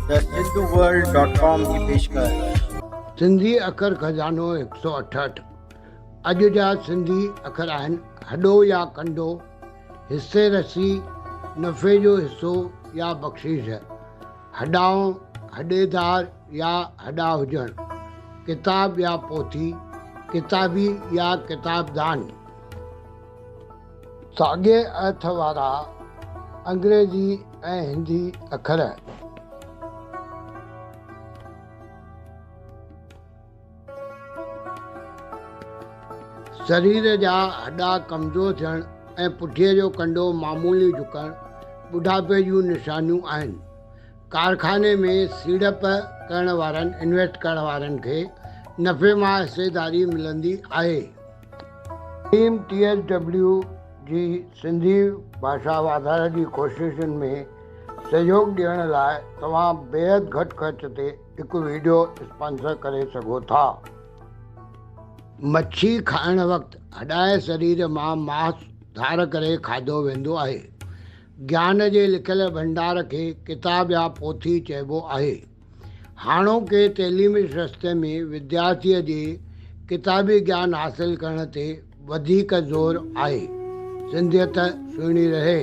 The Sindhu world dot com جي پيشڪش. سنڌي اکر خزانو 168 اڄ جا سنڌي اکر آهن، هڏو يا ڪنڊو، حصي رسي، نفعي جو حصو يا بخشيش، هڏائون، هڏيدار يا هڏا هجڻ، ڪتاب يا پوٿي، ڪتابي يا ڪتابدان. ساڳئي ارٿ وارا انگريزي ۽ هندي اکر. سرير جا هڏا ڪمزور ٿيڻ ۽ پٺيء جو ڪنڊو معمولي جهڪڻ ٻڍاپي جون نشانيون آهن. ڪارخاني ۾ سيڙپ ڪرڻ وارن، انويسٽ ڪرڻ وارن، کي نفعي مان حصيداري ملندي آهي. ٽيم ٽي ايس ڊبليو جي سنڌي ڀاشا واڌاري جي ڪوششن ۾ سهيوڳ ڏيڻ لاء توهان بيحد گهٽ خرچ تي هڪ وڊيو اسپانسر ڪري سگهو ٿا. مڇي کائڻ وقت هڏائي سرير مان ماس ڌار ڪري کاڌو ويندو آهي. گيان جي لکيل ڀنڊار کي ڪتاب يا پوٿي چئبو آهي. هاڻوڪي تعليمي سرشتي ۾ وديارٿيء جي ڪتابي گيان حاصل ڪرڻ تي وڌيڪ زور آهي. سنڌيت سهڻي رهي.